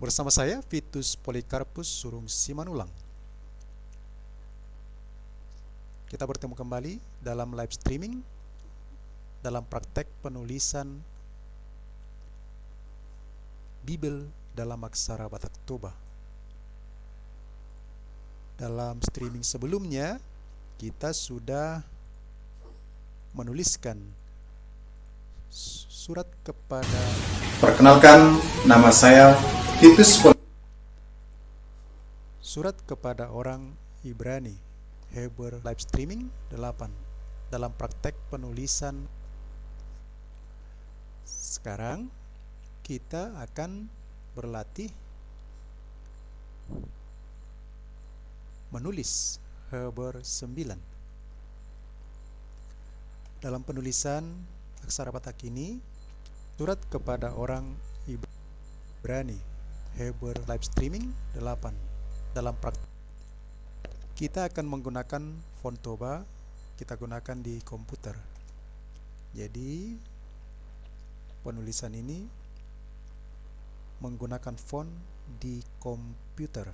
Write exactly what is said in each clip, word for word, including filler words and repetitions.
Bersama saya, Vitus Polycarpus Surung Simanulang. Kita bertemu kembali dalam live streaming dalam praktek penulisan Bibel dalam aksara Batak Toba. Dalam streaming sebelumnya, kita sudah menuliskan surat kepada... Perkenalkan, nama saya Vitus Pol- Surat kepada orang Ibrani, Hebrew. Live streaming delapan, dalam praktek penulisan. Sekarang kita akan berlatih menulis Hebrew sembilan. Dalam penulisan aksara Batak ini, surat kepada orang Ibrani, Hebrew. Live streaming delapan, dalam praktek. Kita akan menggunakan font Toba, kita gunakan di komputer. Jadi, penulisan ini menggunakan font di komputer.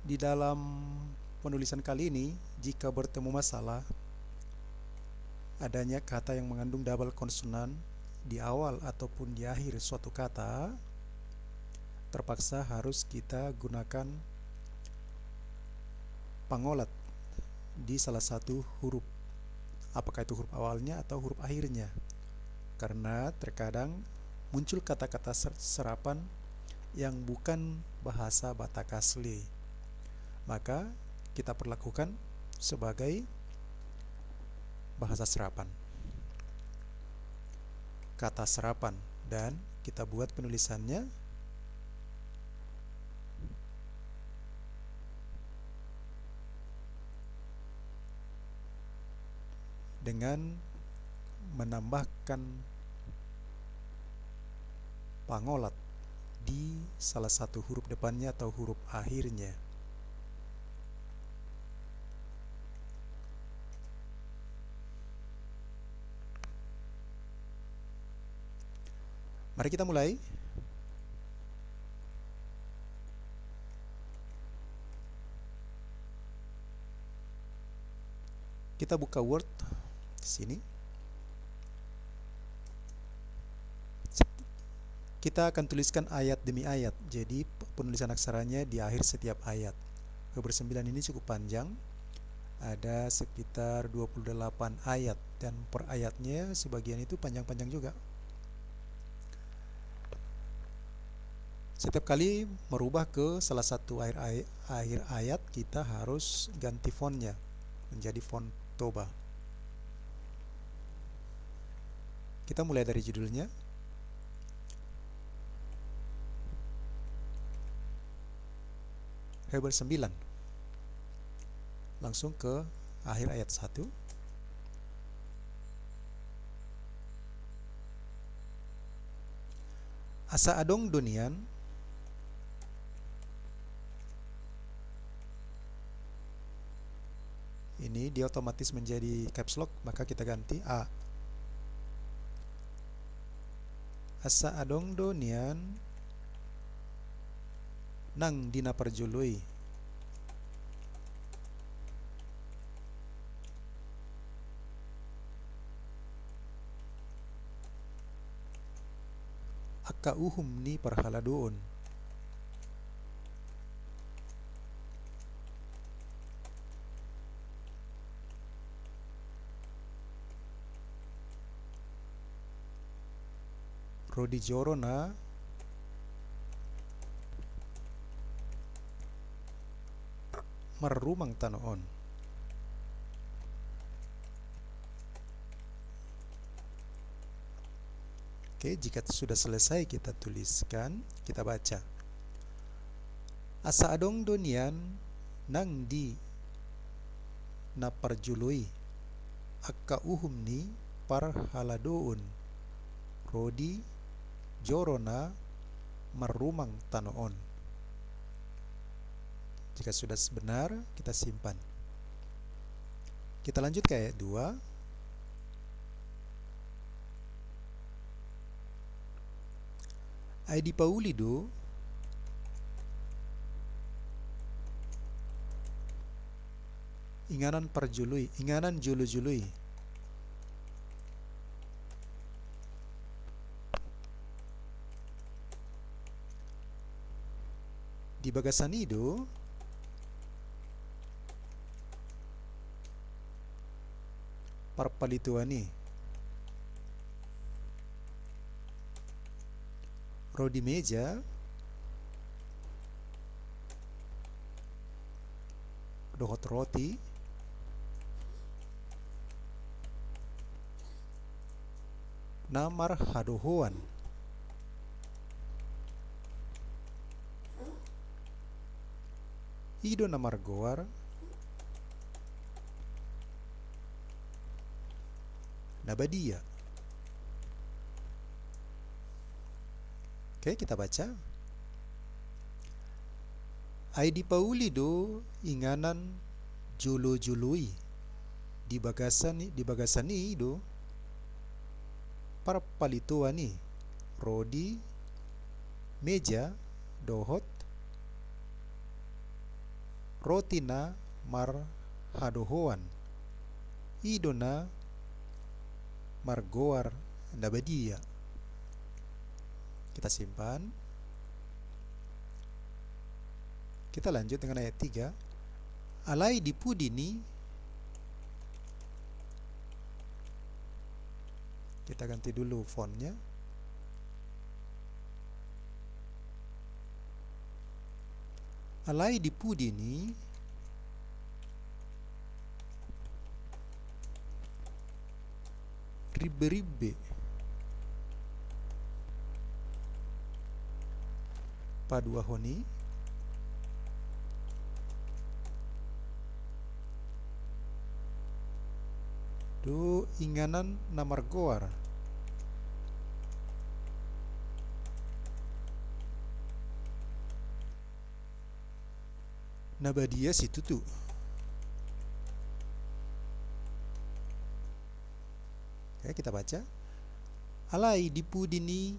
Di dalam penulisan kali ini, jika bertemu masalah adanya kata yang mengandung double konsonan di awal ataupun di akhir suatu kata, terpaksa harus kita gunakan pangolat di salah satu huruf, apakah itu huruf awalnya atau huruf akhirnya. Karena terkadang muncul kata-kata ser-, serapan yang bukan bahasa Batak asli, maka kita perlakukan sebagai bahasa serapan, kata serapan, dan kita buat penulisannya dengan menambahkan pangolat di salah satu huruf depannya atau huruf akhirnya. Mari kita mulai. Kita buka Word di sini. Kita akan tuliskan ayat demi ayat. Jadi, p-, penulisan aksaranya di akhir setiap ayat. Hebrew sembilan ini cukup panjang. Ada sekitar dua puluh delapan ayat. Dan per ayatnya sebagian itu panjang-panjang juga. Setiap kali merubah ke salah satu akhir ay-, akhir ayat, kita harus ganti fontnya menjadi font Toba. Kita mulai dari judulnya. Hebrew sembilan. Langsung ke akhir ayat satu. Asa adong do nian. Ini dia otomatis menjadi caps lock, maka kita ganti A. Asa adong do nian nang di na parjolo i. Angka uhum ni parhaladoon. Ro di joro na marrumang tano on. Oke, jika sudah selesai kita tuliskan, kita baca. Asa adong do nian nang di na parjolo i, angka uhum ni parhaladoon, ro di joro na marrumang tano on. Jika sudah benar, kita simpan. Kita lanjut ke ayat dua. Ai dipauli do inganan parjolo i, inganan jolojolo i. Di bagasan i do parpalitoan i. Ro di meja dohot roti na marhadohoan. I do na margoar na badia. Oke, kita baca. Ai dipauli do inganan jolojolo i, di bagasan i, di bagasan i do parpalitoan i, ro di meja dohot roti na marhadohoan. I do na margoar na badia. Kita simpan. Kita lanjut dengan ayat tiga. Alai di pudi ni, kita ganti dulu fontnya. Alai di pudi ni riberibbe paduahon i do inganan na margoar na badia situtu. Oke, kita baca. Alai di pudi ni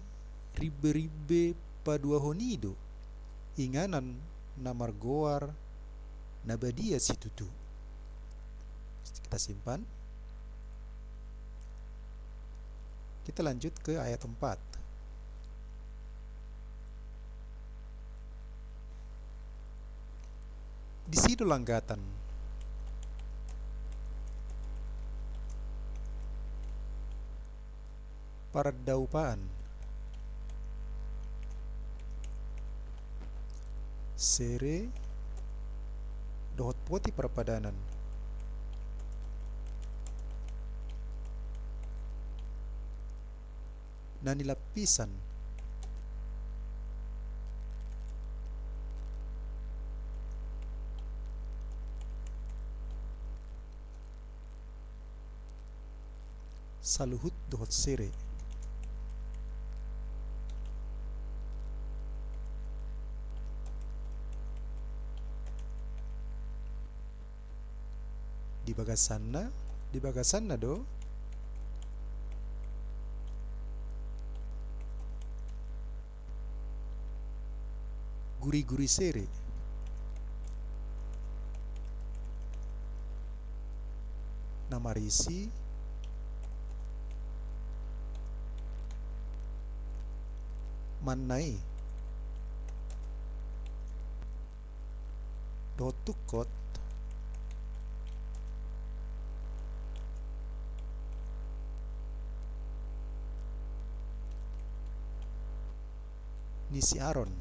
riberibbe paduahon i do inganan na margoar na badia situtu. Kita simpan. Kita lanjut ke ayat empat. Disi do langgatan pardaupaan sere dohot poti parpadanan na nilapisan saluhut dohot sere. Di bagasanna, di bagasanna do guriguri sere na marisi manna i dohot tungkot ni si Aron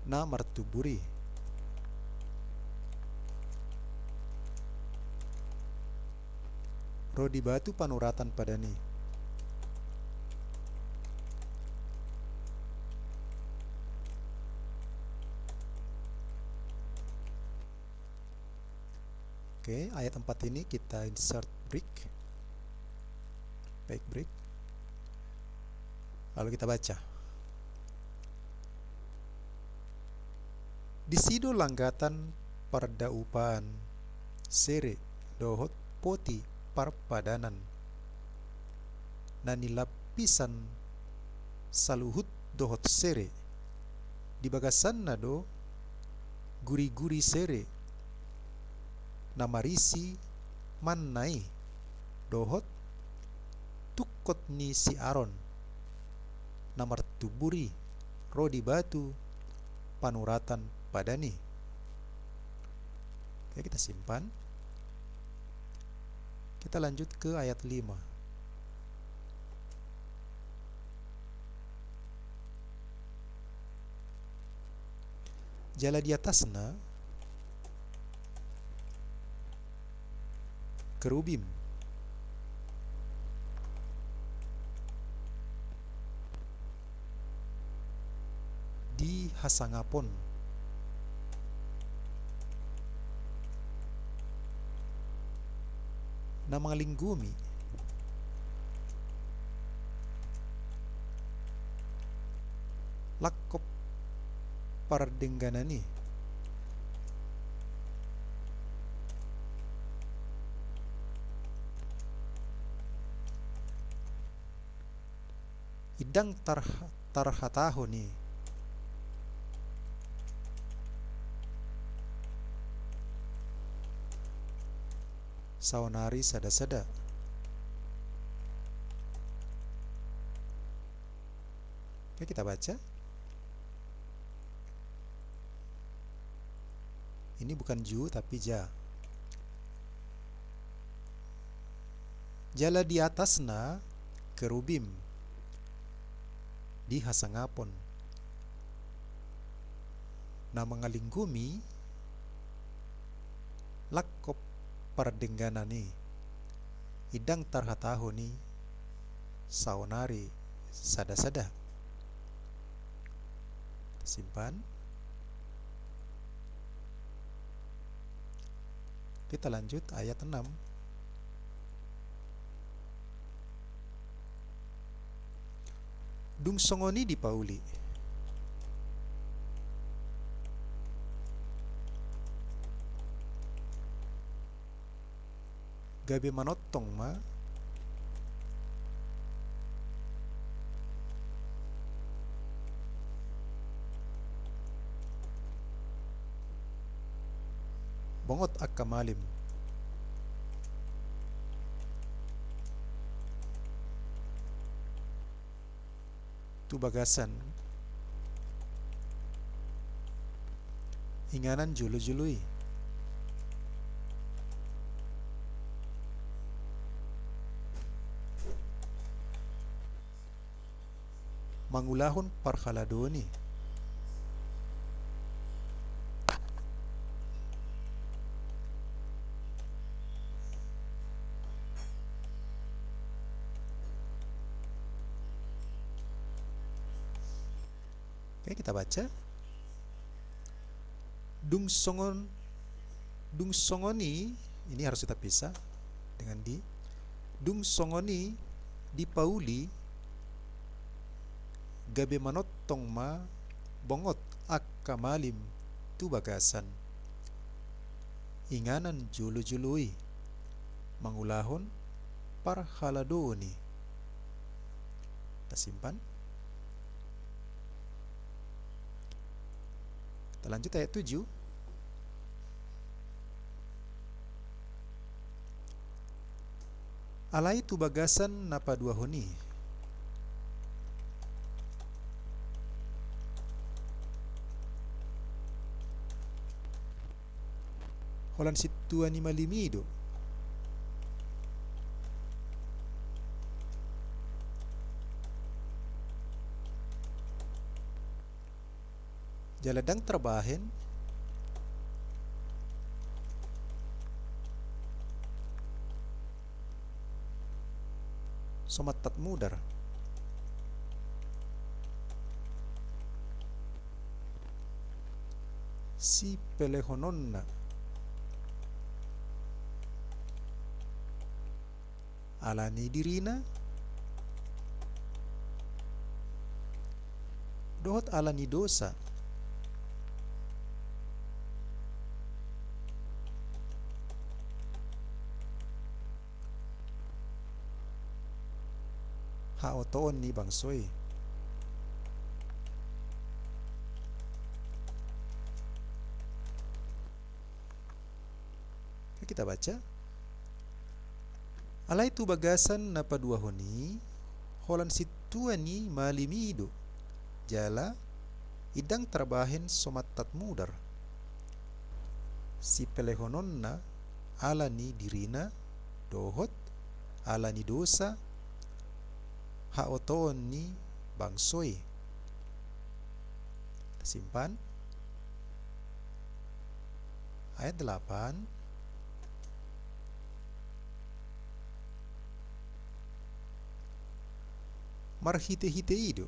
na martumbur i. Ro di batu panuratan padan i. Oke, ayat empat ini kita insert break. Baik, break. Lalu kita baca. Disi do langgatan pardaupaan sere dohot poti parpadanan na nilapisan saluhut dohot sere. Di bagasanna do guriguri sere na marisi manna i dohot tungkot ni si Aron na martumbur i ro di batu panuratan padan i. Oke, kita simpan. Kita lanjut ke ayat lima. Jala di atasna kerubim di hasangapon na mangalinggumi langkop pardengganan i. Indang tarha-, tarhatahon i saonari sada-sada. Oke, kita baca. Ini bukan ju, tapi ja. Jala di atasna kerubim di hasangapon na mangalinggumi langkop pardengganan i. Indang tarhatahon i saonari sada-sada. Simpan. Kita lanjut ayat enam. Dung songon i dipauli, gabe manongtong ma bongot angka malim tu bagasan inganan jolo-jolo i. Mangulahon parhaladoon i. Oke, kita baca. Dung songon, dung songon i, ini harus kita pisah dengan di. Dung songon i dipauli, gabe manongtong ma bongot angka malim tu bagasan inganan jolo-jolo i, mangulahon parhaladoon i. Tasimpan. Kita lanjut ayat tujuh. Alai tu bagasan na paduahon i, holan sintua ni malim i do. Jala ndang tarbahen so mantat mudar sipelehononna ala ni dirina dohot ala ni dosa. haotoon ni bangso i. Oke, kita baca. Alai tu bagasan na paduahon i, holan sintua ni malim i do, jala indang tarbahen so mantat mudar sipelehononna ala ni dirina dohot ala ni dosa haotoon ni bangso i. Tasimpan. Ayat delapan. Marhitehite i do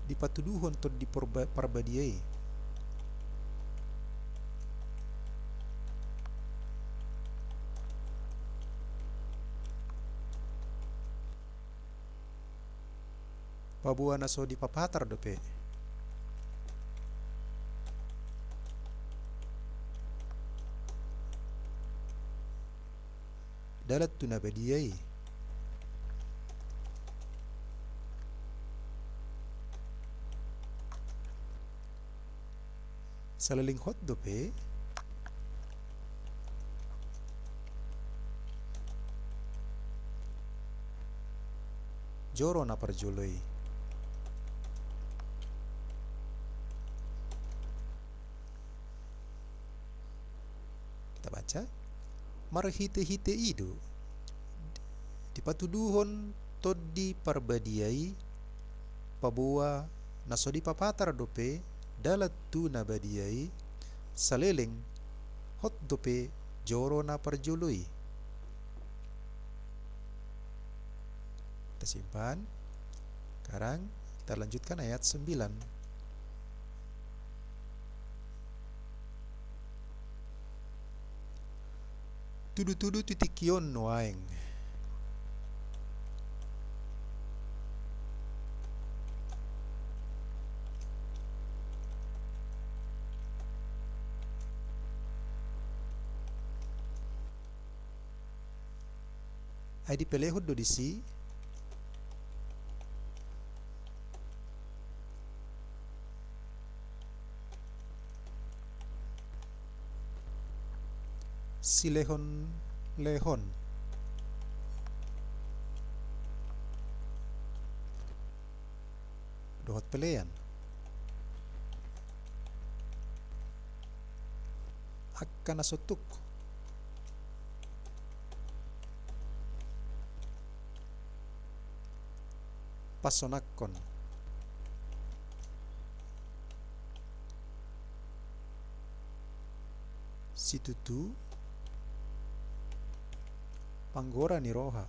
dipatuduhon Tondi Parba-, Parbadia i. Paboa na so dipapatar dope. Dalan tu na badia i. Saleleng hot dope joro na parjolo i. Kita baca. Marhitehite i do dipatuduhon Tondi Parbadia i, paboa na so dipapatar dope dalan tu na badia i, saleleng hot dope joro na parjolo i. Kita simpan. Sekarang kita lanjutkan ayat sembilan. Tudutudu tu tingki on nuaeng. Ai dipelehon do disi silehonlehon dohot pelean. Angka na so tuk pasonangkon situtu panggora ni roha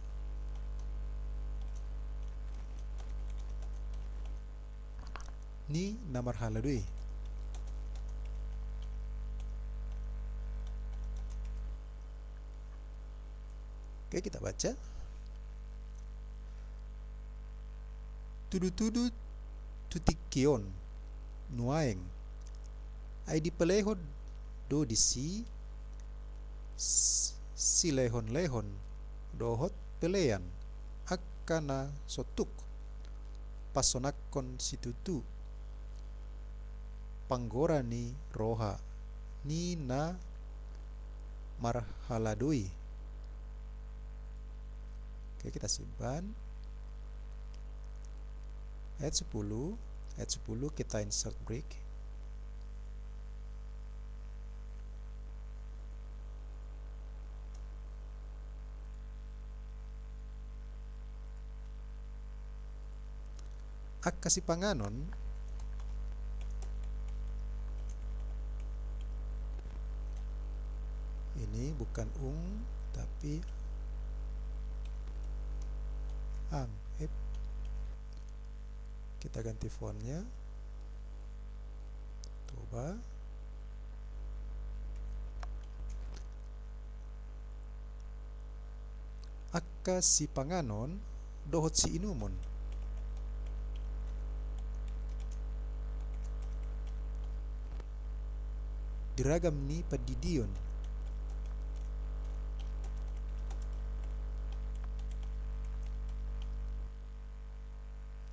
ni na marhalado i. Oke, kita baca. Tudutudu tu tingki on nuaeng. Ai dipelehon do disi s-, silehonlehon dohot pelean angka na so tuk pasonangkon situtu panggora ni roha ni na marhalado i. Oke, kita simpan. Ayat sepuluh, ayat sepuluh kita insert break. Angka sipanganon. Ini bukan ung, tapi ang. Eh. Kita ganti fontnya. Coba. Angka sipanganon dohot siinumon di ragam ni pandidion.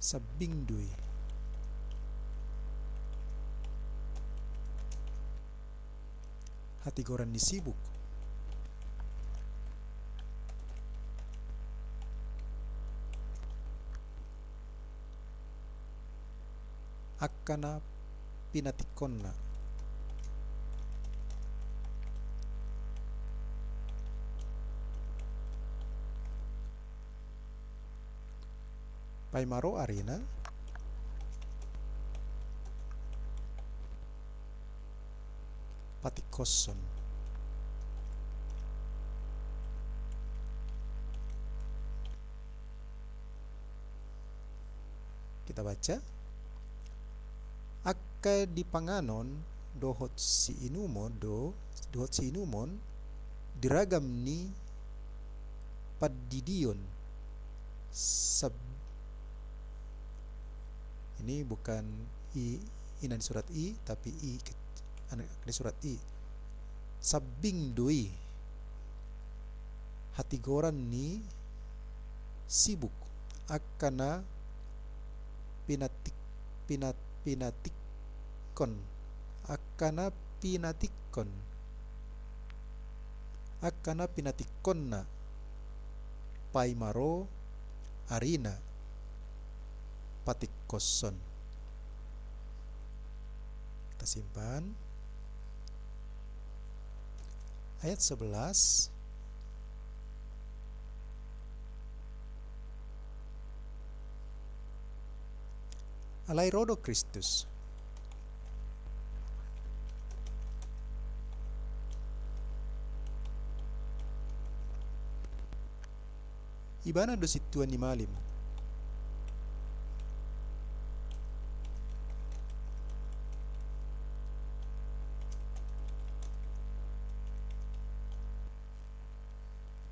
Sambing do i. Hatigoran ni sibuk. Angka na pinatikkonna. Paima ro arina, patikkoshon. Kita baca. Angka di panganon dohot siinumon do, dohot siinumon di ragam ni pandidion. Sab-, ini bukan i, i na disurat i, tapi i kec-, anu, disurat i. Sambing do i. Hatigoran ni sibuk. Angka na pinatik-, pinat-, pinatikkon. Angka na pinatikkon. Angka na pinatikkonna. Paima ro arina, patikkoshon. Kita simpan. Ayat sebelas. Alai ro do Kristus. Ibana do sintua ni malim.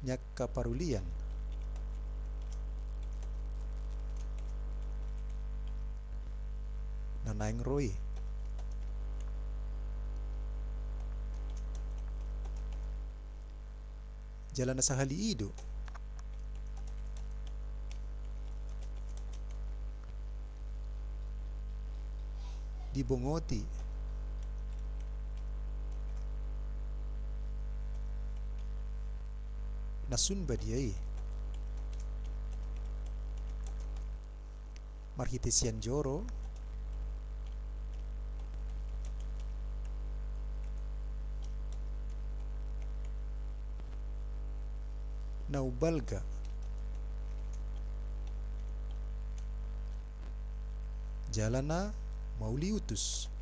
Ni angka parulian na naeng ro i. Jala na sahali i do dibongoti na sun badia i. Marhite sian joro na umbalga jala na mauliutus.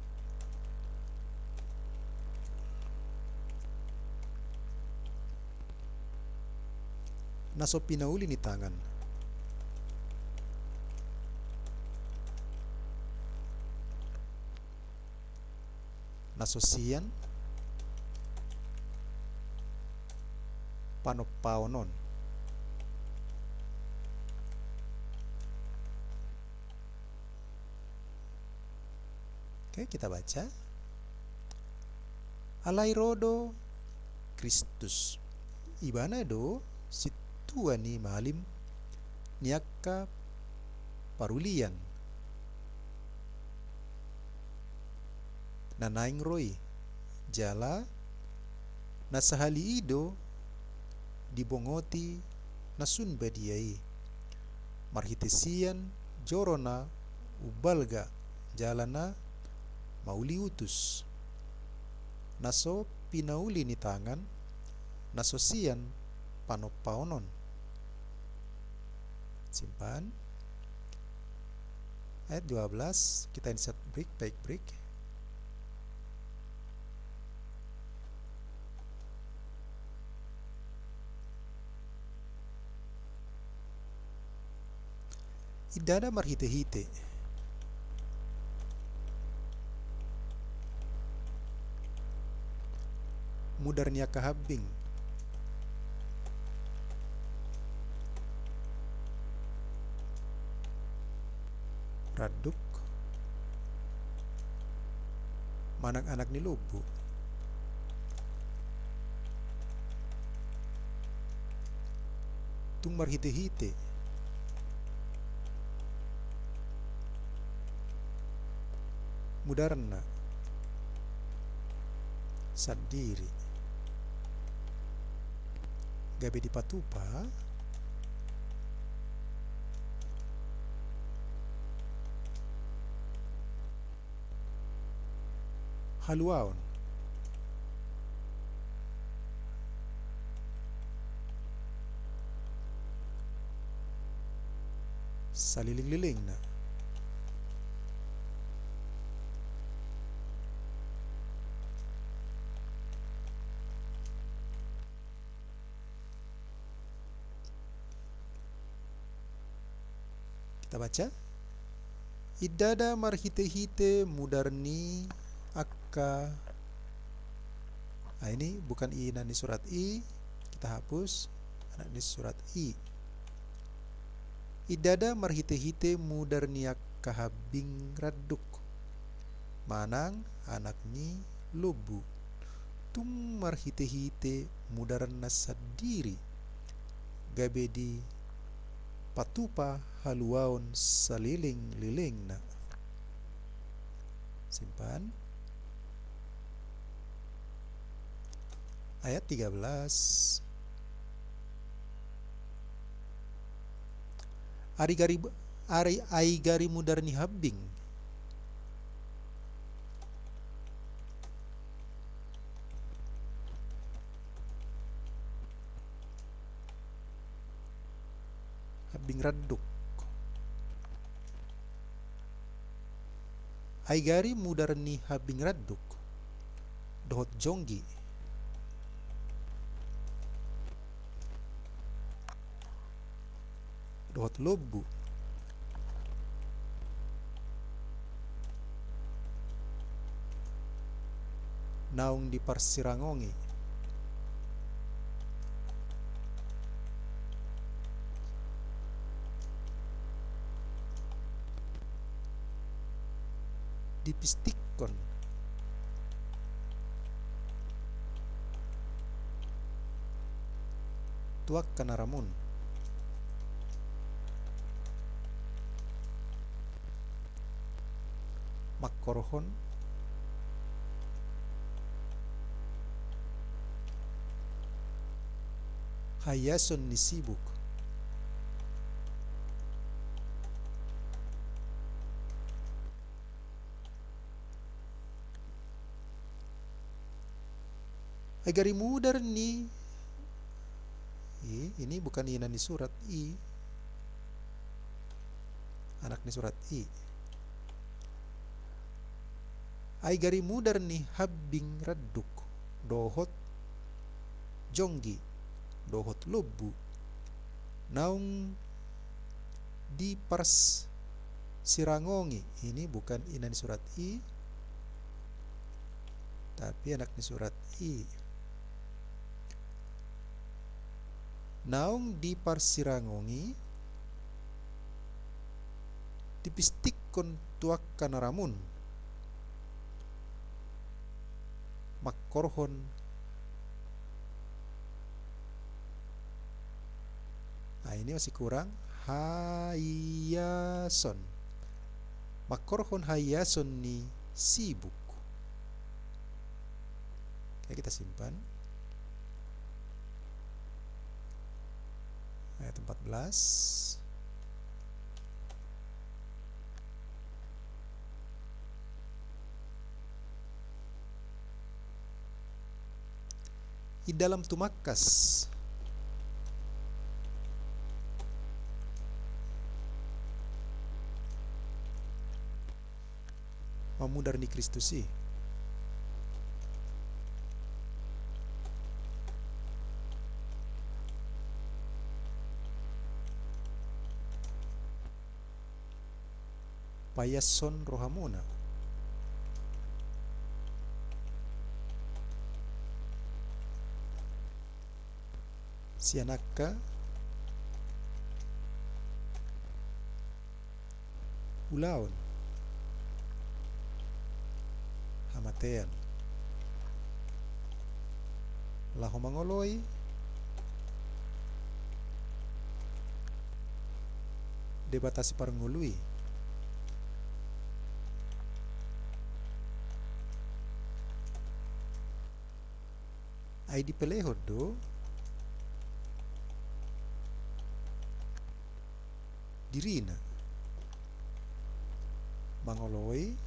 Na so pinauli ni tangan. Na so sian panompaon on. Oke, kita baca. Alai ro do Kristus. Ibana do sintua ni malim ni angka parulian na naeng ro i, jala na sahali i do dibongoti na sun badia i, marhite sian joro na umbalga jala na mauliutus, na so pinauli ni tangan, na so sian panompaon on. Simpan. Ayat dua belas, kita insert break, baik break. Indada marhite-hite. Mudar ni angka hambing. Randuk. Manang anak ni lombu. Tung marhite-hite. mudarna sandiri gabe dipatupa haluaon saleleng-lelengna. Kita baca. Indada marhite-hite mudar ni angka, ah, ini bukan i na nisurat i, kita hapus, anak nisurat i. Indada marhite-hite mudar ni angka hambing randuk manang anak ni lombu. Tung marhite-hite mudarna sandiri gabe dipatupa haluaon saleleng-lelengna. Simpan. Ayat tiga belas. Ari gari, ari, ai gari mudar ni hambing. Hambing randuk. Ai gari mudar ni hambing randuk dohot jonggi dohot lombu naung diparsirangongi. Dipistikkon tu angka na ramun. Mangkorhon haiason ni sibuk. Ai gari mudar ni, i, ini bukan i na nisurat i. Anak nisurat i. Ai gari mudar ni hambing randuk dohot jonggi dohot lombu naung diparsirangongi. Ini bukan i na nisurat i, tapi anak nisurat i. Naung diparsirangongi, dipistikkon tu angka na ramun. Mangkorhon, nah, ini masih kurang, haiason. Mangkorhon haiason ni sibuk. Oke, kita simpan. Ayat empat belas. I dalam tumangkas mamudar ni Kristus i. Paiashon rohamuna. Sian angka ulaon hamatean laho mangoloi Debata Siparngolu i. Ai dipelehon do dirina mangoloi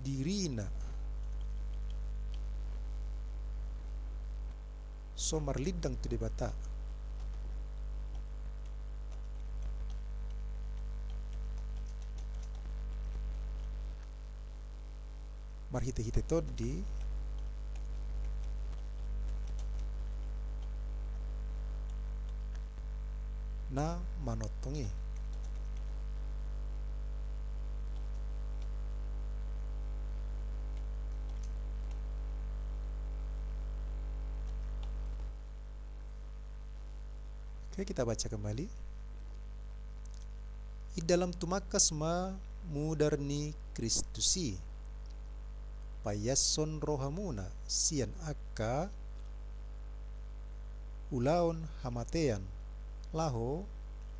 dirina so marlindang tu Debata. Marhitehite tondi na manongtong i. Oke, kita baca kembali. Di dalam tumangkas ma mudar ni Kristus i, paiashon rohamuna sian angka ulaon hamatean, laho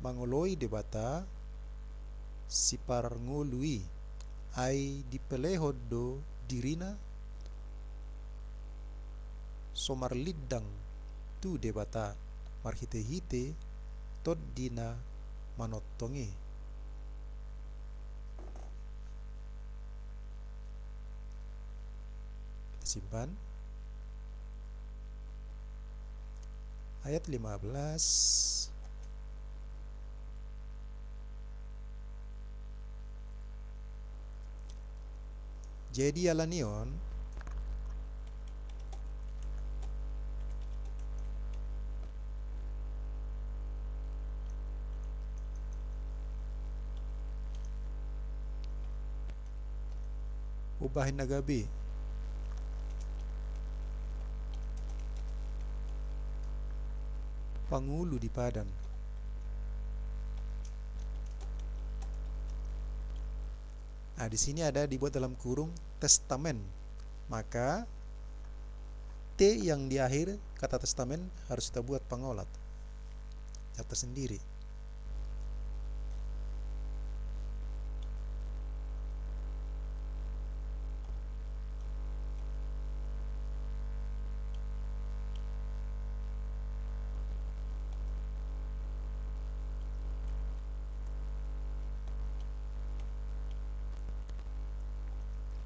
mangoloi Debata Siparngolu i, ai dipelehon do dirina so marlindang tu Debata marhitehite tondi na manongtong i. Kita simpan. Ayat lima belas. Jadi ala ni on, umbahen na gabe pangulu di padan. Nah, di sini ada dibuat dalam kurung testamen. Maka T yang di akhir kata testamen harus kita buat pangolat. Kata sendiri.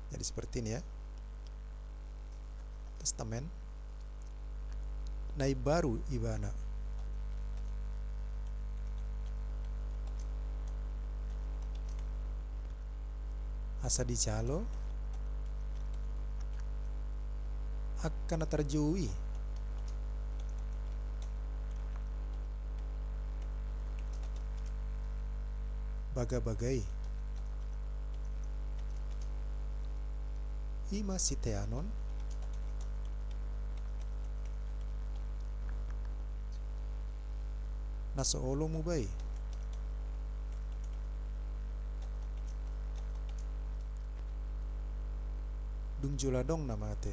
Jadi seperti ini ya. Testamen na imbaru ibana. Asa dijalo angka na tarjou i. Bagabaga i. I ma siteanon na so olo muba i. Dung jolo adong na mate.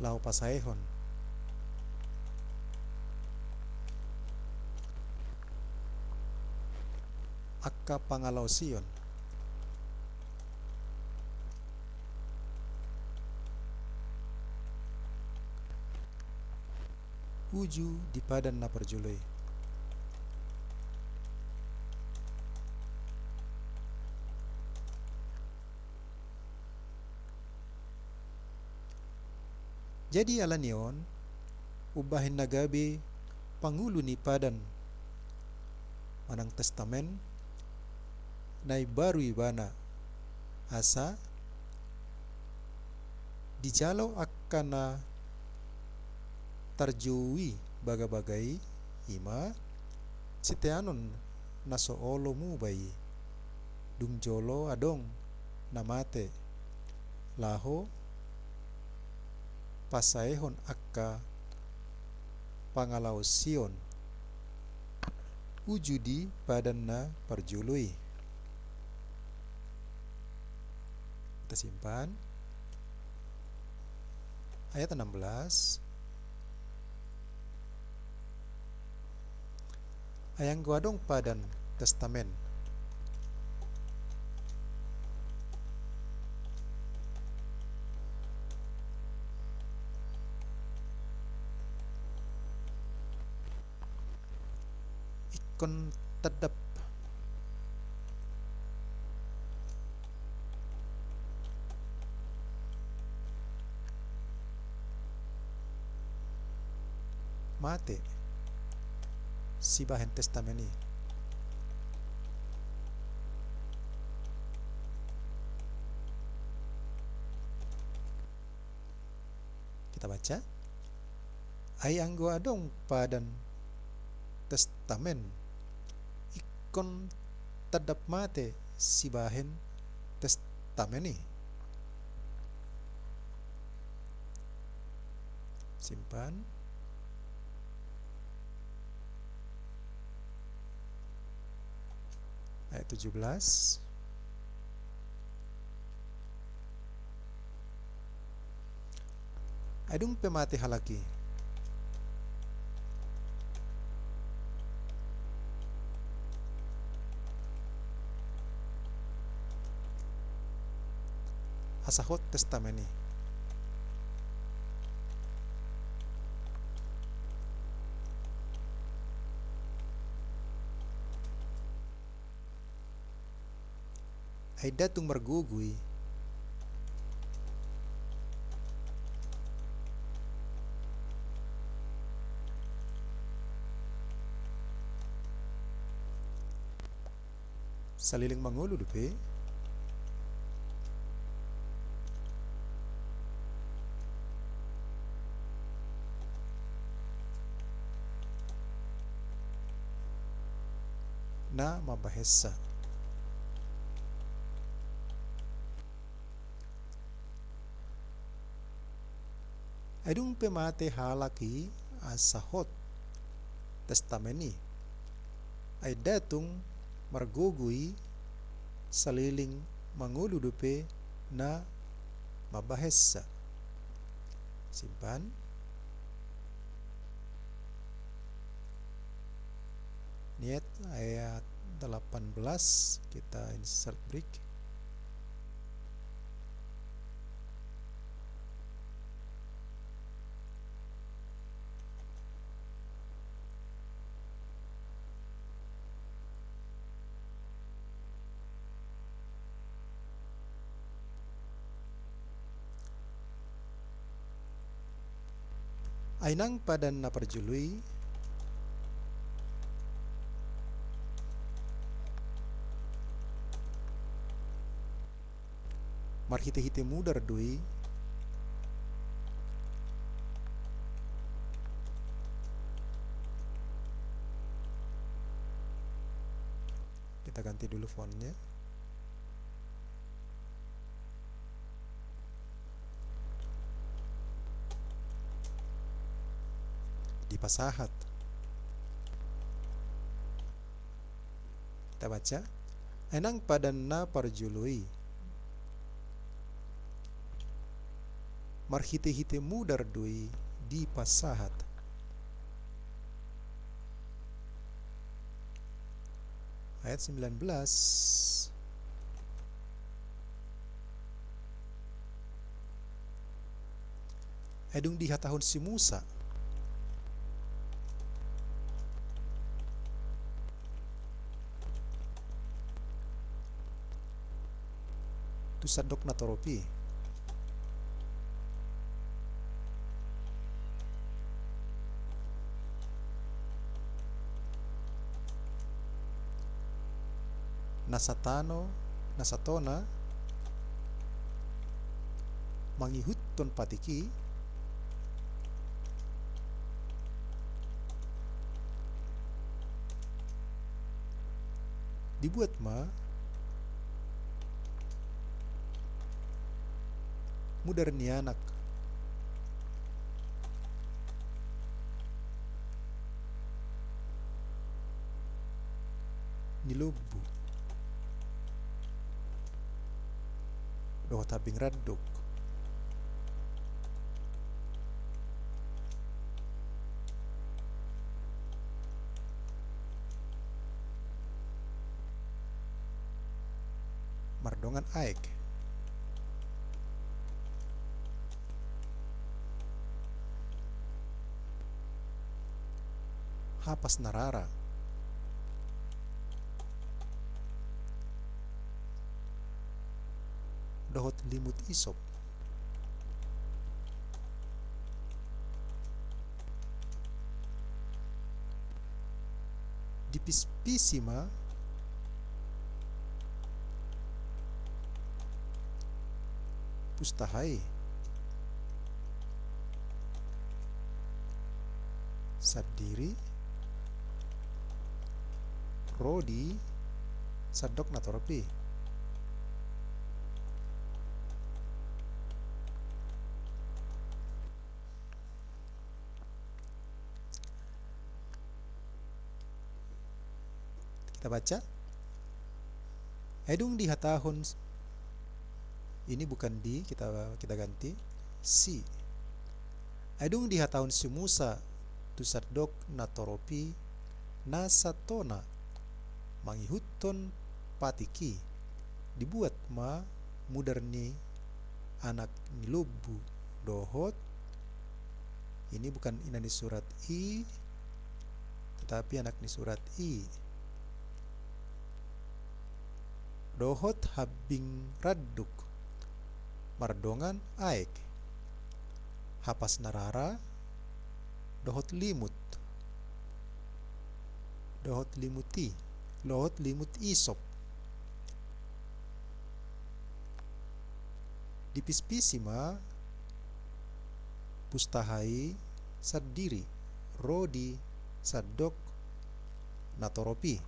Laho pasaehon angka pangalaosion uju di padan na parjolo i. Jadi ala ni on, umbahen na gabe pangulu ni padan manang testamen na imbaru ibana, asa dijalo angka na tarjou i bagabaga i, i ma siteanon na so olo muba i, dung jolo adong na mate, laho pasaehon angka pangalaosion uju di padan na parjolo i. Kita simpan. Ayat enam belas. Ai anggo adong padan testamen, ingkon tandap mate sibahen testamen i. Kita baca. Ai anggo adong padan testamen, ingkon tandap mate sibahen testamen i. Simpan. Ayat tujuh belas. Ai dung pe mate halak i, asa hot testamen i. Ai nda tung margogo i. Saleleng mangolu dope. Na mambahensa. Ai dung pe mate halak i asa hot testamen i, ai nda tung margogo i, saleleng mangolu dope na mambahensa. Simpan. Niat ayat delapan belas, kita insert break. Ai nang padan na parjolo i, marhitehite mudar do i. Kita ganti dulu fontnya. Dipasahat. Kita baca. Ai nang padan na parjolo i, marhitehite mudar do i dipasahat. Ayat sembilan belas. Ai dung dihatahon si Musa tu sandok na torop i, na satano, na satona mangihuthon patik i, dibuat ma mudar ni anak. ni lombu dohot hambing randuk. Mardongan aek. Hapas na rara. Dohot limut isop. Dipispisi ma pustaha i sandiri ro di sandok na torop i. Kita baca. Ai dung dihatahon, ini bukan di, kita, kita ganti si. Ai dung dihatahon si Musa tu sandok na torop i, na satona mangihuthon patik i, dibuat ma mudar ni anak ni lombu dohot, ini bukan ina ni surat i, tetapi anak ni surat i, dohot hambing randuk mardongan aek, hapas na rara, dohot limut, dohot limut i, dohot limut isop. Dipispisi ma pustaha i sandiri ro di sandok na torop i.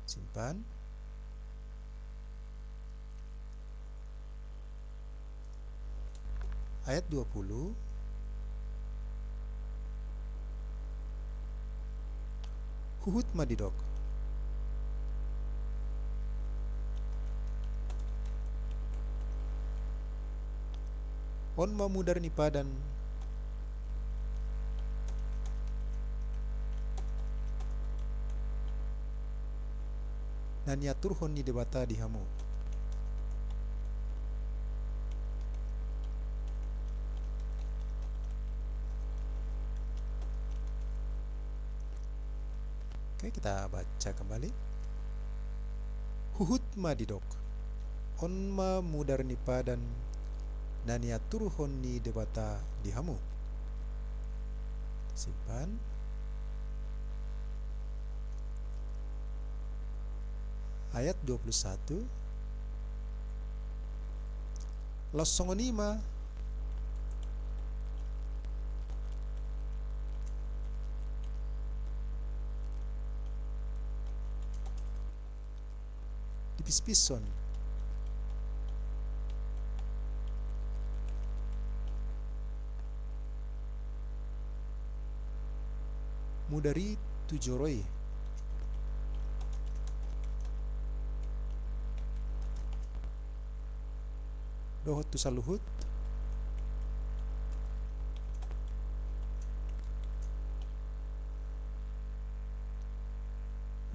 Simpan. Ayat dua puluh. Huhut ma didok, on ma mudar ni padan na niaturhon ni Debata di hamu. Oke, kita baca kembali. Huhut ma didok, on ma mudar ni padan na niaturhon ni Debata di hamu. Simpan. Ayat dua puluh satu. Laos songon i ma dipispishon mudar i tu joro i dohot tu saluhut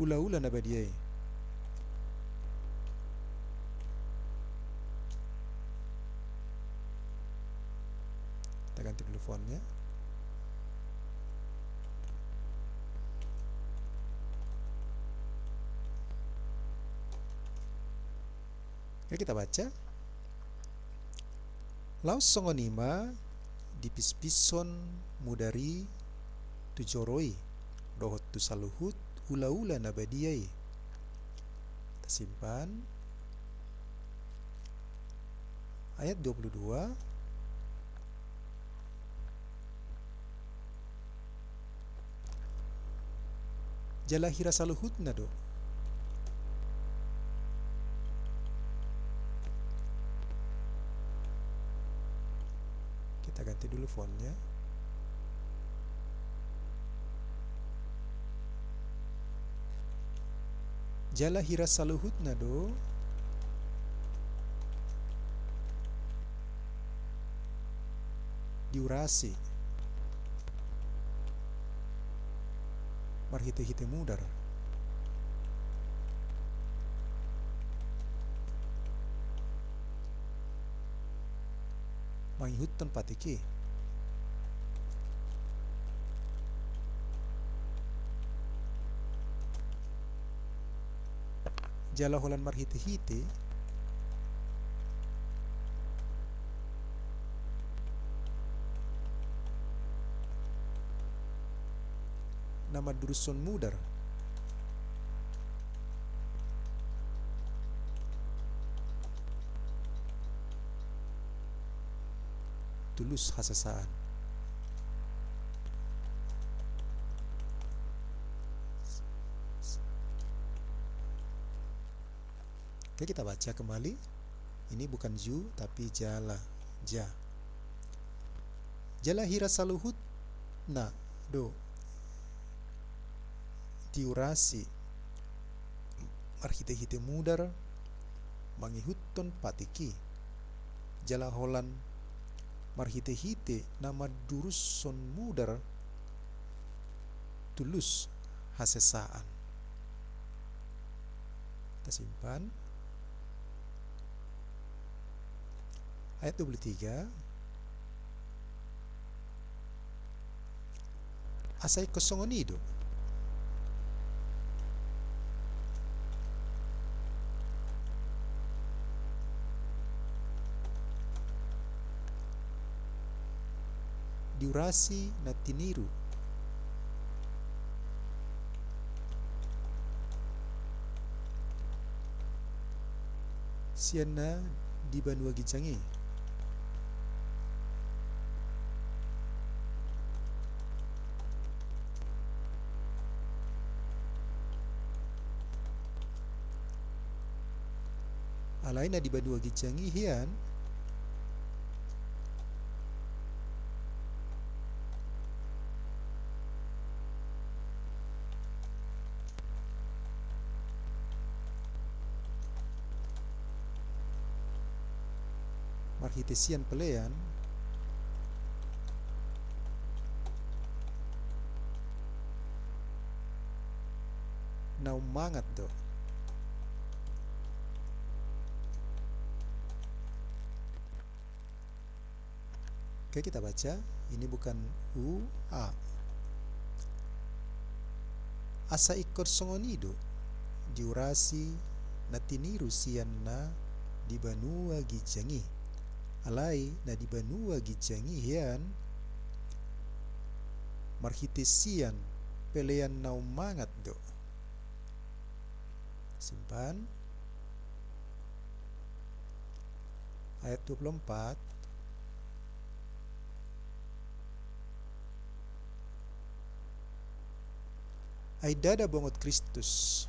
ulaula na badia i. Kita ganti dulu fontnya. Oke, kita baca. Laos songon i ma dipispishon mudar i tu joro i dohot tu saluhut ulaula na badia i. Tasimpan. Ayat dua puluh dua. Jala hira saluhutna do. Kita ganti dulu fontnya. Jala hira saluhutna do diurasi marhite-hite mudar. Mangihuthon patik i. Jala holan marhite-hite na mandurushon mudar. Tulus hasesaan. Oke, kita baca kembali. Ini bukan ju, tapi jala, ja. Jala hira saluhutna do diurasi marhite-hite mudar mangihuthon patik i. Jala holan marhite-hite na mandurushon mudar tulus hasesaan. Kita simpan. Ayat dua puluh tiga. Asa ingkon songon i do. Diurasi na tiniru sian na di banua ginjang i. Alai na di banua ginjang i hian marhite sian pelean na ummangat do. Oke, kita baca. Ini bukan u, a. Asa ingkon songon i do diurasi na tiniru sian na di banua ginjang i. Alai na di banua ginjang i hian marhite sian pelean na ummangat do. Simpan. Ayat dua puluh empat. Ai ndada bongot Kristus.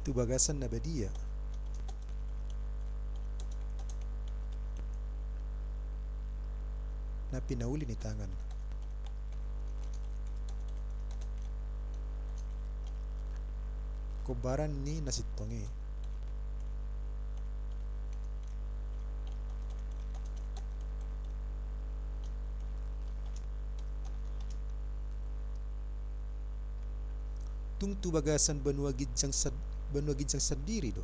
Tu bagasan na badia na pinauli ni tangan. Hombaran ni na sintong i. Tung tu bagasan banua ginjang sad-, banua ginjang sandiri do.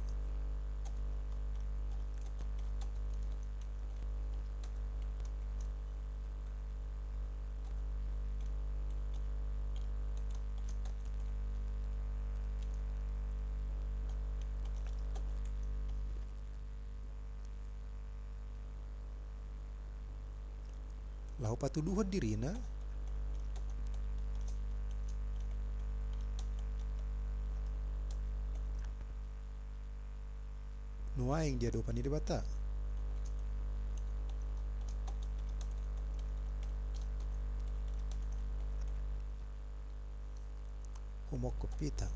Laho patuduhon dirina. Nuaeng di adopan ni Debata. Humongkop hita.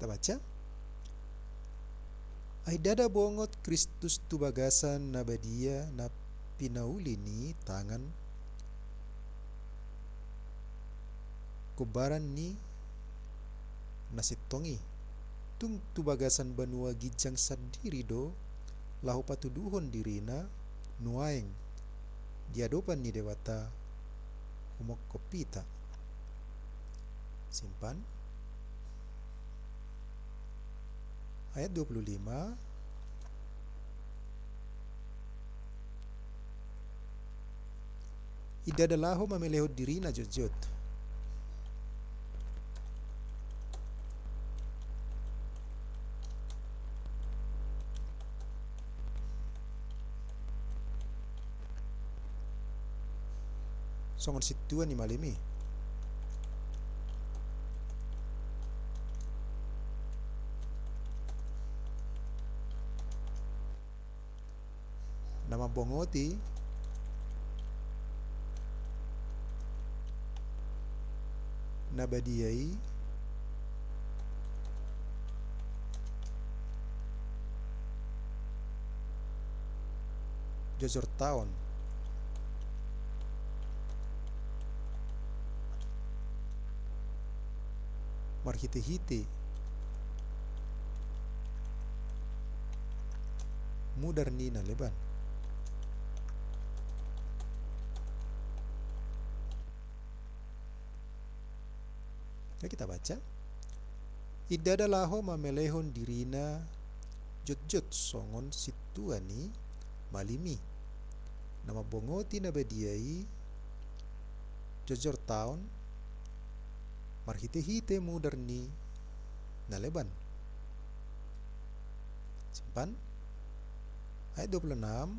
Baca. Ai ndada bongot Kristus tu bagasan na badia na pinauli ni tangan gombaran ni na sintong i. Tung tu bagasan banua ginjang sandiri do laho patuduhon dirina nuaeng di adopan ni Debata humongkop hita. Simpan. Ayat dua puluh lima. I ndada laho mamelehon dirina jotjot. Songon sintua ni malim i. Na mambongoti na badia i jojortaon marhitehite mudar ni na leban. Oke, kita baca. I ndada laho mamelehon dirina jotjot songon sintua ni malim i. Na mambongoti na badia i jojortaon marhitehite mudar ni na leban. Simpan. Ayat dua puluh enam.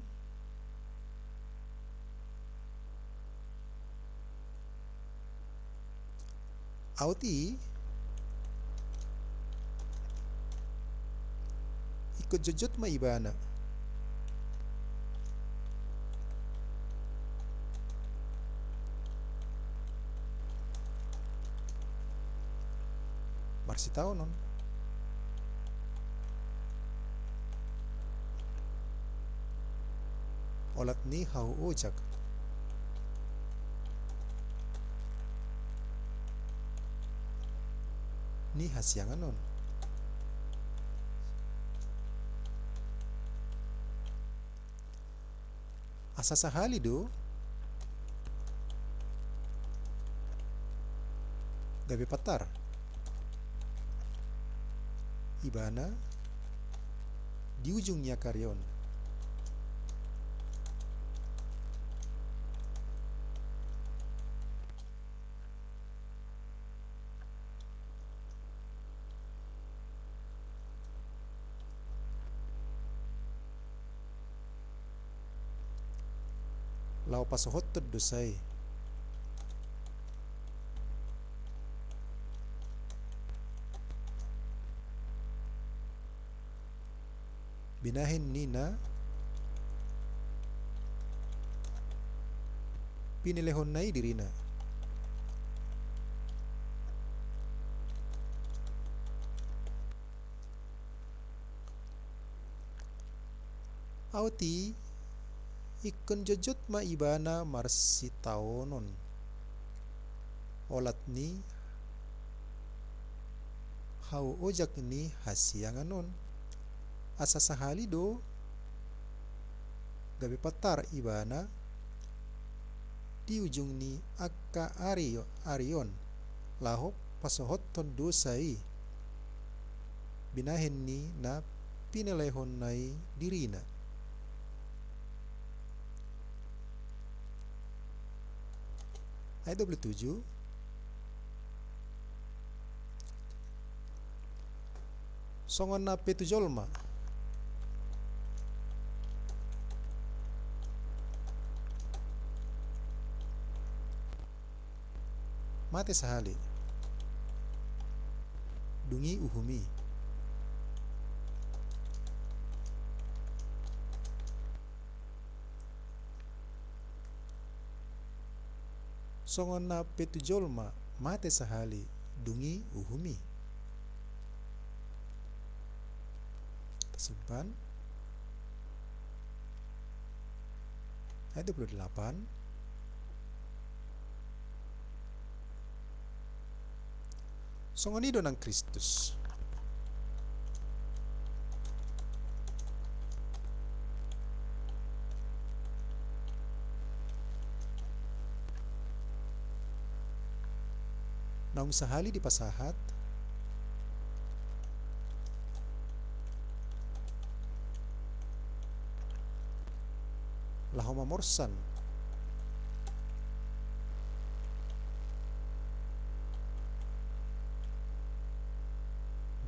Aut i ingkon jotjot ma ibana. Marsitaonon. Olat ni hau ojak ni hasiangan on. Asa sahali do gabe patar ibana di ujung ni angka ari on. Laho pasohothon dosa i binahen ni na pinelehonna i dirina. Aut i ingkon jotjot ma ibana marsitaonon olat ni hau ojak ni hasiangan on. Asa sahali do gabe patar ibana di ujung ni angka ari, ari on, laho pasohothon dosa i binahen ni na pinelehonna i dirina. Ayat dua puluh tujuh. Songon na pe tu jolma mate sahali, dung i uhum i. Songon na pe tu jolma mate sahali, dung i uhum i. Simpan. Ayat dua puluh delapan. Songon i do nang Kristus. Naung sahali dipasahat laho mamorsan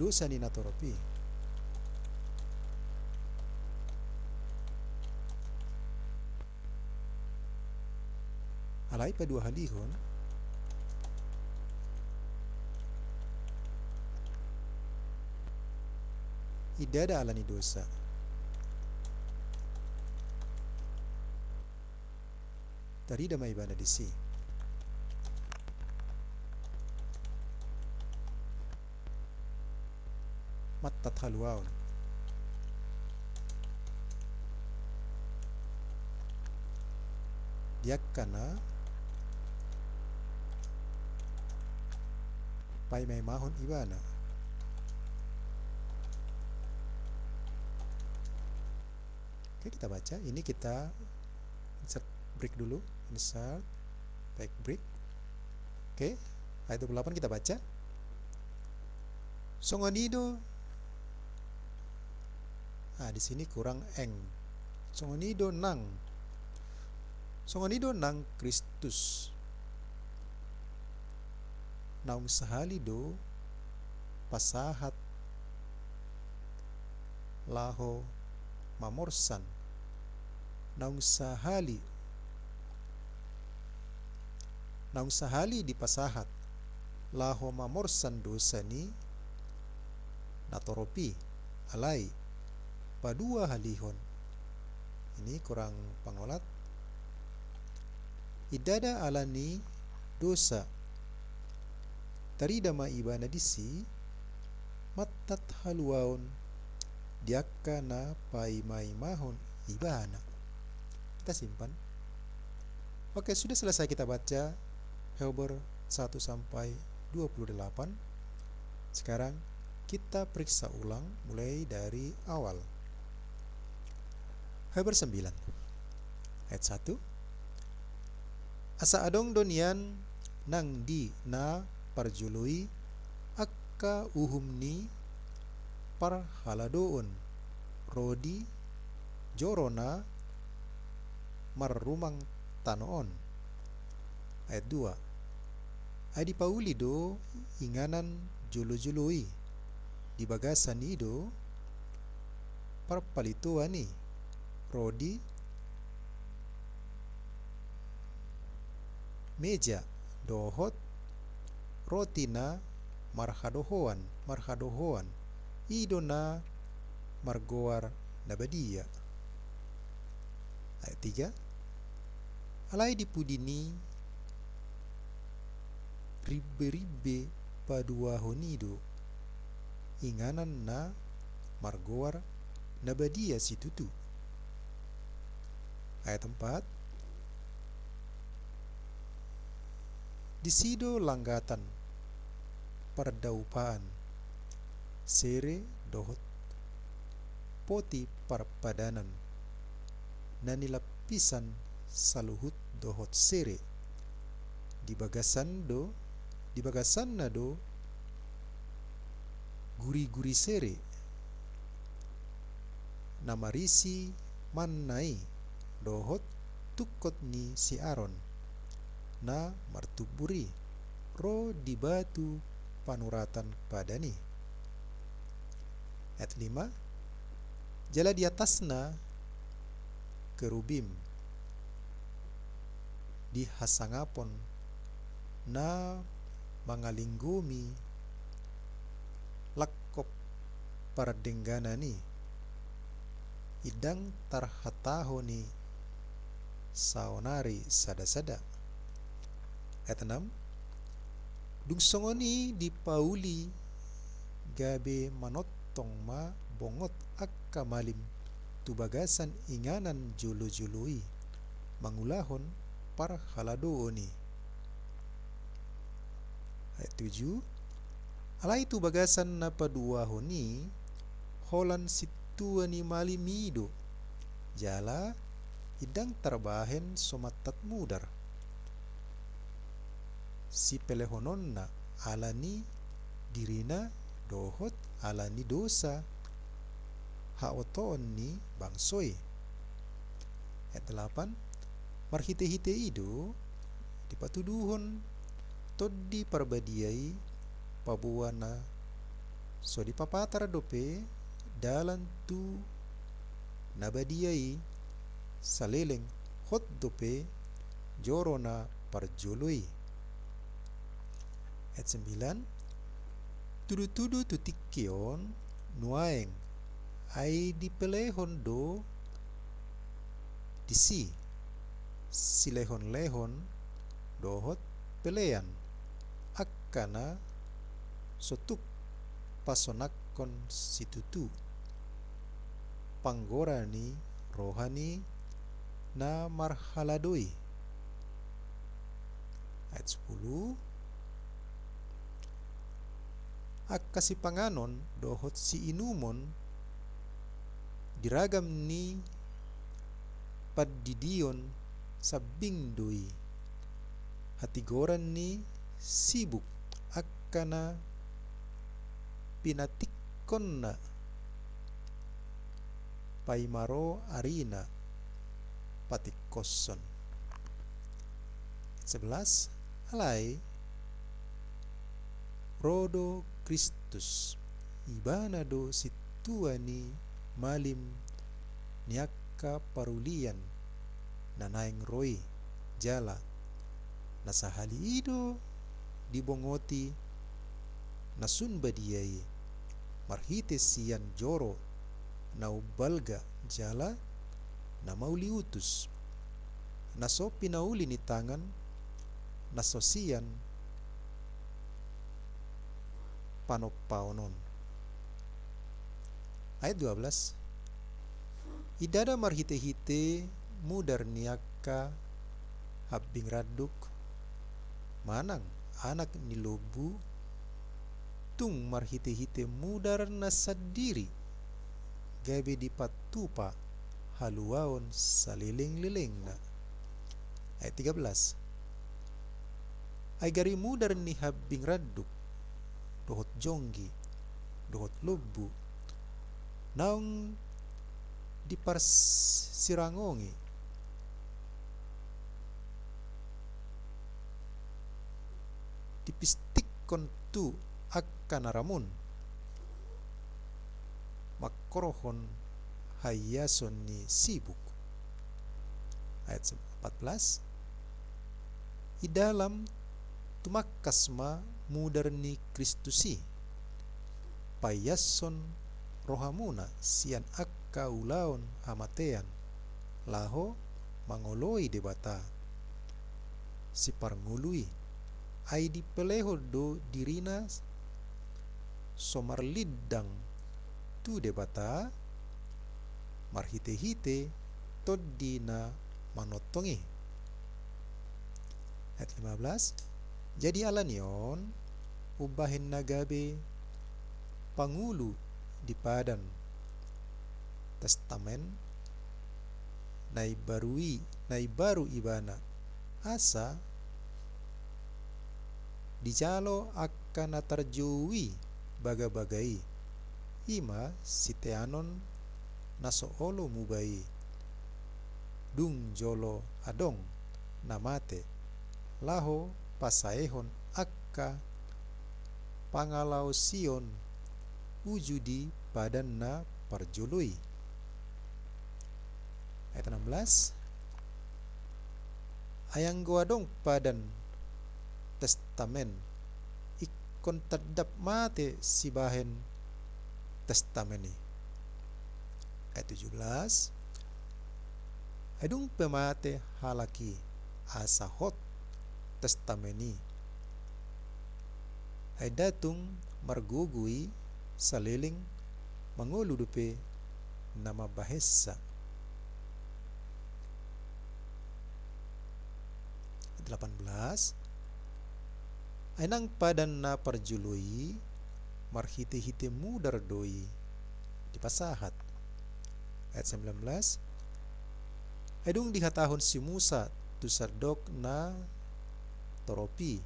dosa ni natorop i. Alai paduahalihon, ndada ala ni dosa. Tarida ma ibana disi. Mattat haluaon. Di angka na paimaimahon ibana. Oke, kita baca. Ini kita insert break dulu. Insert, back break. Oke, ayat dua puluh delapan kita baca. Songon i do, ah, di sini kurang eng. Songon i do nang. Songon i do nang Kristus. Naung sahali do pasahat laho mamorsan. Naung sahali, naung sahali dipasahat laho mamorsan dosa ni natorop i, alai paduahalihon. Ini kurang pangolat. Ndada ala ni dosa. Tarida ma ibana disi, mattat haluaon di angka na paimaimahon ibana. Kita simpan. Oke, sudah selesai kita baca Heber satu sampai dua puluh delapan. Sekarang kita periksa ulang mulai dari awal. Heber sembilan ayat satu. Asa adong do nian nang di na parjolo i angka uhum ni parhaladoon ro di joro na marrumang tano on. Ayat dua. Ai dipauli do inganan jolo-jolo i, di bagasan i do parpalitoan i, ro di meja dohot roti na marhadohoan, marhadohoan, i do na margoar na badia. Ayat tiga. Alai di pudi ni ribbe-ribbe paduahon i do inganan na margoar na badia situtu. Ayat empat. Disi do langgatan pardaupaan, sere dohot poti parpadanan, na nilapisan saluhut dohot sere. Di bagasan do, di bagasanna do guri-guri sere na marisi manna i dohot tungkot ni si Aron na martumbur i ro di batu panuratan padan i. Ayat lima. Jala di atasna kerubim di hasangapon na mangalinggomi langkop pardengganan i, ndang tarhatahon i saonari sada-sada. Ayat enam. Dung songon i dipauli gabe manongtong ma bongot angka malim tu bagasan inganan jolo-jolo i, mangulahon parhaladoon i. Ayat tujuh. Alai tu bagasan na paduahon i, holan sintua ni malim i do, jala ndang tarbahen so mantat mudar sipelehononna ala ni dirina dohot ala ni dosa haotoon ni bangso i. Ayat delapan. Marhite-hite i do dipatuduhon Tondi Parbadia i paboa na so dipapatar dope dalan tu na badia i saleleng hot dope joro na parjolo i. Ayat sembilan. Tudu-tudu tu tingki on nuaeng ai dipelehon do disi silehon-lehon dohot pelean angka na so tuk pasonangkon situtu panggora ni roha ni na marhalado i. Ayat sepuluh. Angka sipanganon dohot siinumon di ragam ni pandidion sambing do i hatigoran ni sibuk angka na pinatingkonna paima ro arina patingkoshon. Sebelas. Alai ro do Kristus, ibana do sintua ni malim ni angka parulian na naeng ro i, jala na sahali i do dibongoti na sun badia i marhite sian joro na umbalga jala na mauliutus, na so pinauli ni tangan, na so sian panompaon on. Ayat dua belas. I ndada marhite-hite mudar ni angka hambing randuk manang anak ni lombu, tung marhite-hite mudar na sandiri gabe dipatupa haluaon saleleng-lelengna. Ayat tiga belas. Ai gari mudar ni hambing randuk dohot jonggi dohot lombu naung diparsirangongi dipistikkon tu angka na ramun mangkorhon haiason ni sibuk. Ayat empat belas. I dalam tumangkas ma mudar ni Kristus i, paiashon rohamuna sian angka ulaon hamatean laho mangoloi Debata Siparngolu i. Ai dipelehon do dirina so marlindang tu Debata marhite-hite Tondi na manongtong i. Ayat lima belas. Jadi ala ni on umbahen na gabe pangulu di padan testamen na imbaru i, na imbaru ibana, asa dijalo angka na tarjou i bagabaga i, i ma siteanon na so olo muba i, dung jolo adong na mate, laho pasaehon angka pangalaosion uju di padan na parjolo i. Ayat enam belas. Ai anggo adong padan testamen, ingkon tandap mate sibahen testamen i. Ayat tujuh belas. Ai dung pe mate halak i, asa hot testamen i. Ai nda tung margogo i saleleng mangolu dope na mambahensa. Delapan belas. Ai nang padan na parjolo i marhite-hite mudar do i dipasahat. Ayat sembilan belas. Ai dung dihatahon si Musa tu sandok na torop i,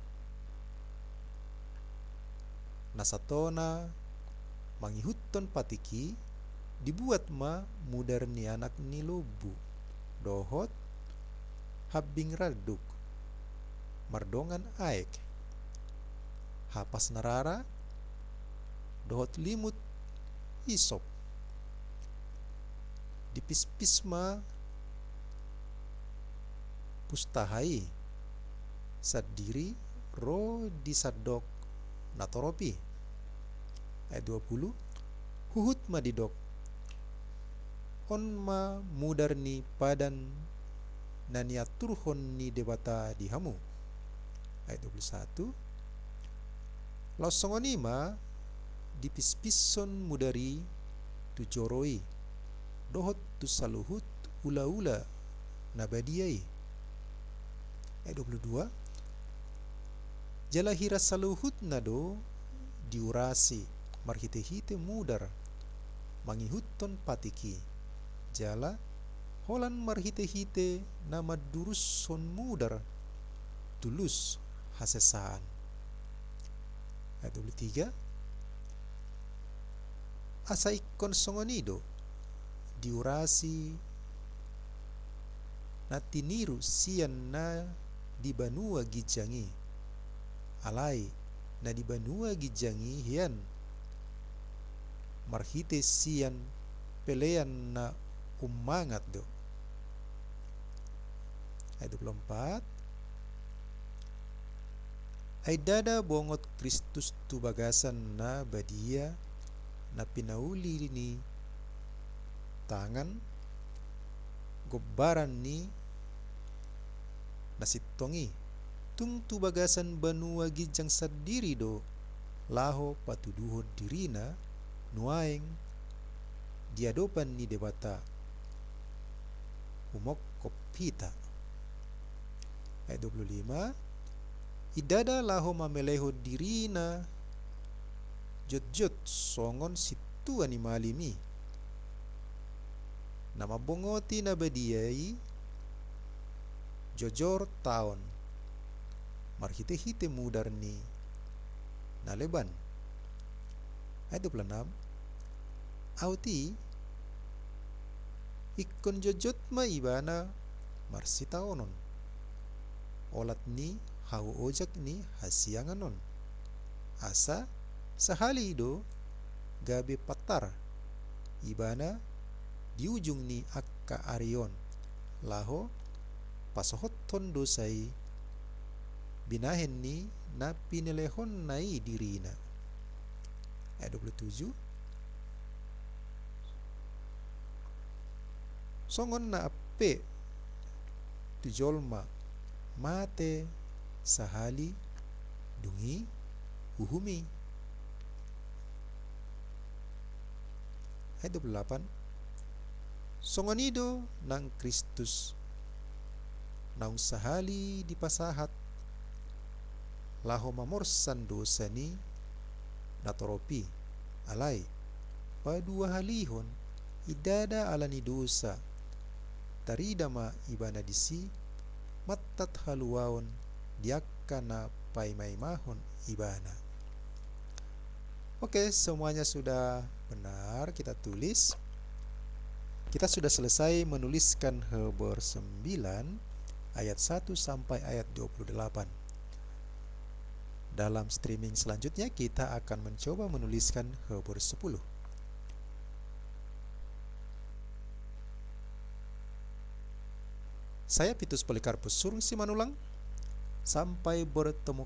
na satona mangihuthon patik i, dibuat ma mudar ni anak ni lombu dohot hambing randuk mardongan aek, hapas na rara dohot limut isop. Dipispis ma pustaha i sandiri ro di sandok na torop i. Ayat dua puluh. Huhut ma didok: On ma mudar ni padan na niaturhon ni Debata di hamu. Ayat dua puluh satu. Laos songon i ma dipispishon mudar i tu joro i dohot tu saluhut ulaula na badia i. Ayat dua puluh dua. Jala hira saluhutna do diurasi marhite-hite mudar mangihuthon patik i, jala holan marhite-hite na mandurushon mudar tu lus hasesaan. Ayat dua puluh tiga. Asa ingkon songon i do diurasi na tiniru sian na di banua ginjang i. Alai na di banua ginjang i hian marhite sian pelean na ummangat do. Ayat dua puluh empat. Ai ndada bongot Kristus tu bagasan na badia na pinauli ni tangan, gombaran ni na sintong i, tung tu bagasan banua ginjang sandiri do laho patuduhon dirina nuaeng di adopan ni Debata humongkop hita. Ayat dua puluh lima. I ndada laho mamelehon dirina jotjot songon sintua ni malim i, na mambongoti na badia i jojor taon marhite-hite mudar ni na leban. Ayat dua puluh enam. Aut i ingkon jotjot ma ibana marsitaonon olat ni hau ojak ni hasiangan on, asa sahali do gabe patar ibana di ujung ni angka ari on, laho pasohothon dosa i binahen ni na pinelehonna i dirina. Ayat dua puluh tujuh. Songon na ampe tu jolma mate sahali dung i uhum i. Ayat dua puluh delapan. Songon i do nang Kristus naung sahali dipasahat laho mamorsan dosa ni na torop i. Alai paduahalihon i ndada ala ni dosa, tarida ma ibana disi mantat haluaon di angka na paimaimahon ibana. Oke, semuanya sudah benar kita tulis. Kita sudah selesai menuliskan Heber sembilan ayat satu sampai ayat dua puluh delapan. Dalam streaming selanjutnya kita akan mencoba menuliskan Heber sepuluh. Saya Petrus Polikarpus Surung Simanulang. Sampai bertemu